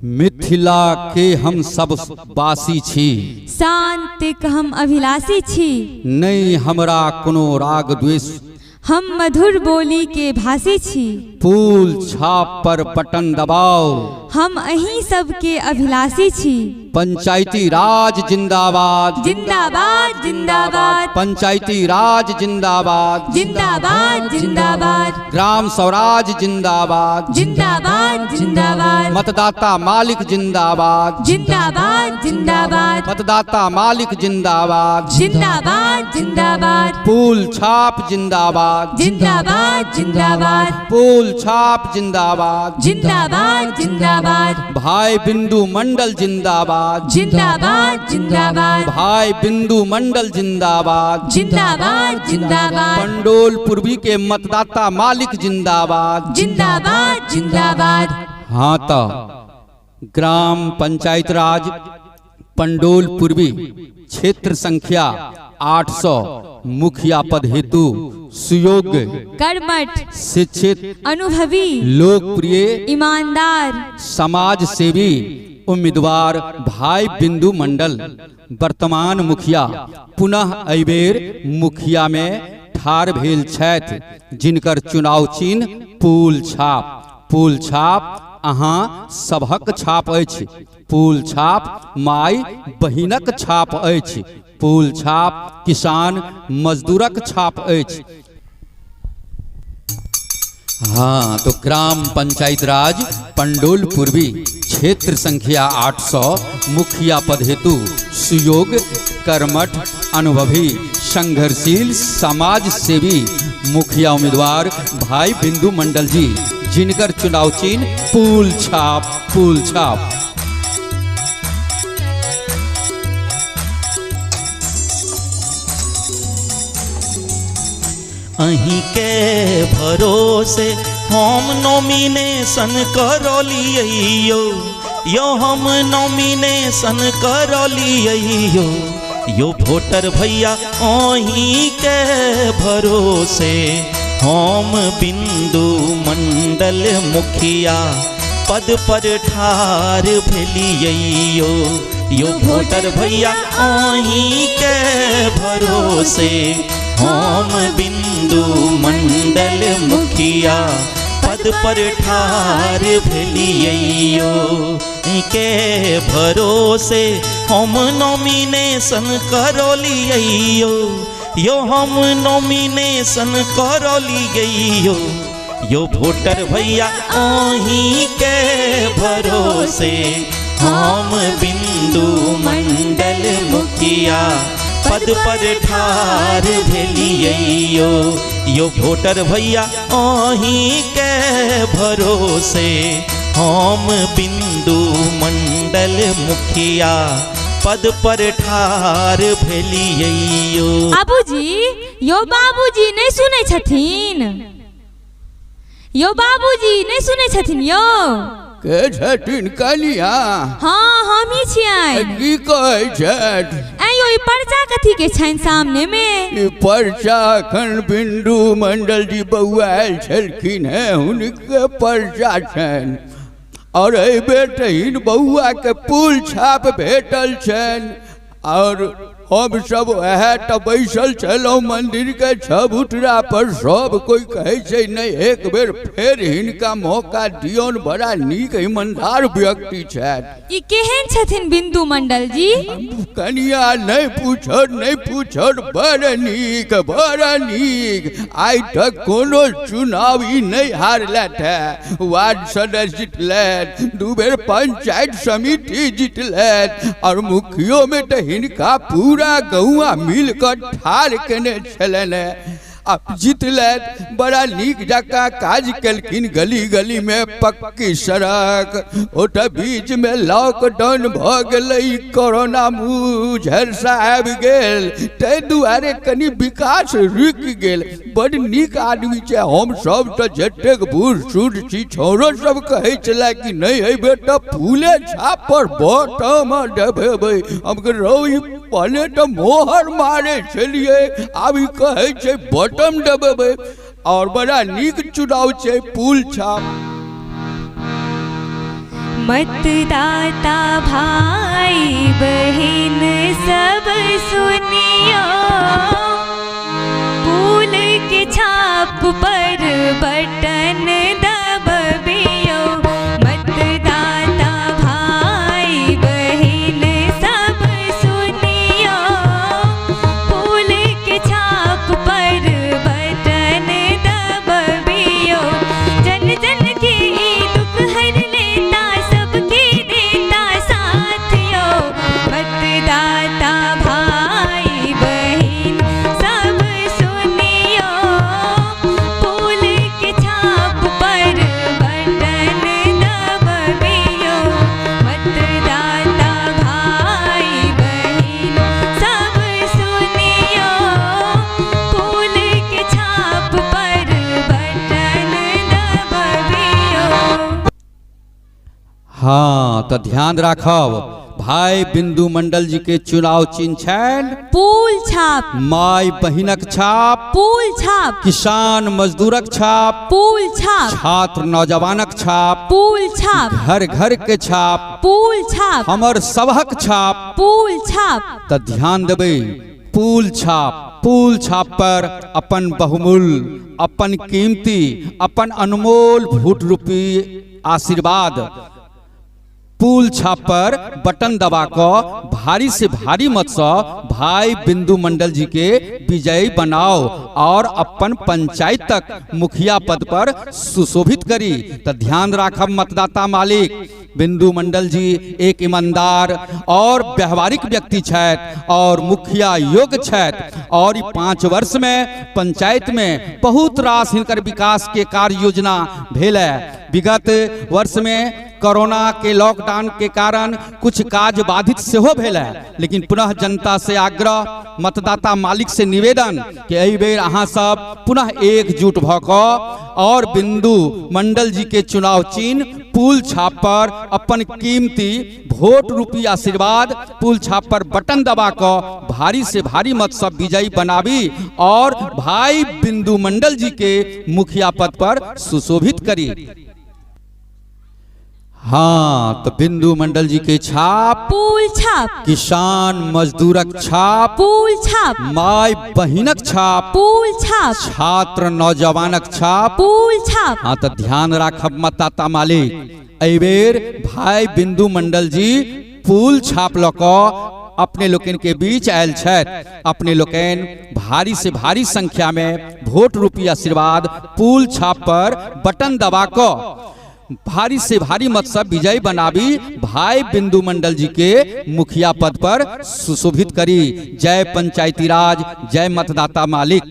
मिथिला के हम सब वासी छी। शांतिक हम अभिलाषी छी। नहि हमरा कोनो राग द्वेष। हम मधुर बोली के भाषी छी। फूल छाप पर बटन दबाओ। हम अहीं सबके अभिलाषी छी। पंचायती राज जिंदाबाद। जिंदाबाद जिंदाबाद। पंचायती राज जिंदाबाद। जिंदाबाद जिंदाबाद। ग्राम स्वराज जिंदाबाद। जिंदाबाद जिंदाबाद। मतदाता मालिक जिंदाबाद। जिंदाबाद जिंदाबाद। मतदाता मालिक जिंदाबाद। जिंदाबाद जिंदाबाद। फूल छाप जिंदाबाद। जिंदाबाद जिंदाबाद। फूल छाप जिंदाबाद। जिंदाबाद जिंदाबाद। भाई बिंदु मंडल जिंदाबाद। जिंदाबाद जिंदाबाद। भाई बिंदु मंडल जिंदाबाद। जिंदाबाद जिंदाबाद। पंडोल पूर्वी के मतदाता मालिक जिंदाबाद। जिंदाबाद जिंदाबाद। हाँ तो ग्राम पंचायत राज पंडोल पूर्वी क्षेत्र संख्या 800 मुखिया पद हेतु सुयोग्य, कर्मठ, शिक्षित, अनुभवी, लोकप्रिय, ईमानदार, समाज सेवी उम्मीदवार भाई बिंदु मंडल वर्तमान मुखिया पुनः एहिबेर मुखिया में ठाढ़ भेल छथि, जिनकर चुनाव चिन्ह पुल छाप। पुल छाप अहाँ सभक छाप अछि। पुल छाप माय बहिनक छाप अछि। पुल छाप किसान मजदूरक छाप अछि। हाँ तो ग्राम पंचायत राज पंडोल पूर्वी क्षेत्र संख्या 800 मुखिया पद हेतु सुयोग्य, कर्मठ, अनुभवी, संघर्षशील, समाज सेवी मुखिया उम्मीदवार भाई बिंदु मंडल जी, जिनकर चुनाव चिन्ह पुल छाप। पुल छाप। अहीं के भरोसे हम नॉमिनेशन करलियै यो, हम नॉमिनेशन करलियै यो वोटर भैया अहीं के भरोसे हम बिंदु मंडल मुखिया पद पर ठार भेलियै यो वोटर भैया अहीं के भरोसे हम बिंदु मंडल मुखिया पद पर ठार भेलियै के भरोसे हम नॉमिनेशन करलियै यो, हम नॉमिनेशन करलियै यो वोटर भैया अहीं के भरोसे हम बिंदु मंडल मुखिया पद पर ठार भेलियै यो वोटर भैया अहीं के भरोसे हम बिंदु मंडल मुखिया पद पर ठार भेलियै। बाबूजी यो बाबूजी नहीं सुनै छथिन यो, बाबूजी नहीं सुनै छथिन यो। के छथिन कनिया? हाँ हम ही छियनि। की कहै छथि? ऐ यो ई पर्चा कथी के छनि सामने में? ई पर्चा अखन बिंदु मंडल जी बौआ आयल छलखिन हेँ, हुनके पर्चा छनि। और एहि बेर तऽ हिन बौआ के पुल छाप भेटल छनि। और हम सब वएह तऽ बैसल छलहुँ मंदिर के चबूतरा पर, सब कोई कहै छै नहि एक बेर फेर हिनका मौका दियौन, बड़ा नीक ईमानदार व्यक्ति छथि। ई केहन छथिन बिंदु मंडल जी? कनिया नहीं पूछो नहीं पूछो, बड़ नीक बड़ नीक। आइ तक कोनो चुनाव ई नहीं हारलथि है। वार्ड सदस्य जितलथि, 2 बेर पंचायत समिति जितलथि, और मुखियो में तऽ हिनका पूरा गौआ मिल कऽ ठाढ़ केने छलनि। आ जितलथि, बड़ा नीक जकाँ काज केलखिन। गली गली में पक्की सड़क, ओतऽ बीच में लॉकडाउन भऽ गेलै, कोरोना मुँह झरसा आबि गेल, ताहि दुआरे कनि विकास रुकि गेल। बड़ नीक आदमी छै। हम सब तऽ जतेक बूढ़ सूढ़ छी, छौड़ो सब कहै छलै कि नहि एहि बेर तऽ फूले छाप पर बटम दबेबै। हम कहै रौ ई पहले तऽ मोहर मारे छलियै, आब ई कहै छै बटम दबेबै। और बड़ा नीक चुनाव छै पुल छाप। मतदाता भाई बहिन सब सुनियो, फूल के छाप पर बटन दबबियो। मतदाता भाई बहिन सब सुनियो, फूल के छाप पर बटन दबबियो। जन जन के ई दुख हर लेता, सबके देता साथियो। मतदाता भाई बहिन सब सुनियो, फूल के छाप पर बटन दबबियो। मतदाता भाई बहिन सब सुनियो, फूल के छाप पर बटन दबबियो। हाँ, तऽ ध्यान राखब, भाई बिंदु मंडल जी के चुनाव चिन्ह छनि पुल छाप, माय बहिनक छाप, पुल छाप, किसान मजदूरक छाप, पुल छाप, छात्र नौजवानक छाप, पुल छाप, घर घर के छाप, पुल छाप, हमर सबहक छाप। पुल छाप। तऽ ध्यान देबै, पुल छाप, पुल छाप पर अपन बहुमूल्य, अपन कीमती, अपन अनमोल भोट रूपी आशीर्वाद पुल छाप पर बटन दबा कऽ भारी से भारी मत से भाई बिंदु मंडल जी के विजयी बनाओ और अपन पंचायत तक मुखिया पद पर सुशोभित करी। तो ध्यान राखब मतदाता मालिक, बिंदु मंडल जी एक ईमानदार और व्यवहारिक व्यक्ति छथि और मुखिया योग्य छथि और ई 5 वर्ष में पंचायत में बहुत रास हिनकर विकास के कार्य योजना भेल है। विगत वर्ष में कोरोना के लॉकडाउन के कारण कुछ काज बाधित सेहो भेल है, लेकिन पुनः जनता से आग्रह, मतदाता मालिक से निवेदन कि एहि बेर अहाँ सब पुनः एकजुट भऽ कऽ और बिंदु मंडल जी के चुनाव चिन्ह पुल छाप पर अपन कीमती भोट रूपी आशीर्वाद पुल छाप पर बटन दबा कऽ भारी से भारी मत सब विजयी बनाबी और भाई बिंदु मंडल जी के मुखिया पद पर सुशोभित करी। हाँ, तो बिंदु मंडल जी के छाप, पुल छाप, किसान मजदूरक छाप, पुल छाप, माय बहिनक छाप, पुल छाप, छात्र नौजवानक छाप, पुल छाप। हाँ, तो ध्यान राखब मतदाता मालिक, एहि बेर भाई बिंदु मंडल जी पुल छाप लऽ कऽ अपने लोकनि के बीच आयल छथि। अपने लोकनि भारी से भारी संख्या में भोट रूपी आशीर्वाद पुल छाप पर बटन दबा कऽ भारी से भारी मत सब विजयी बनाबी, भाई बिंदु मंडल जी के मुखिया पद पर सुशोभित करी। जय पंचायती राज, जय मतदाता मालिक।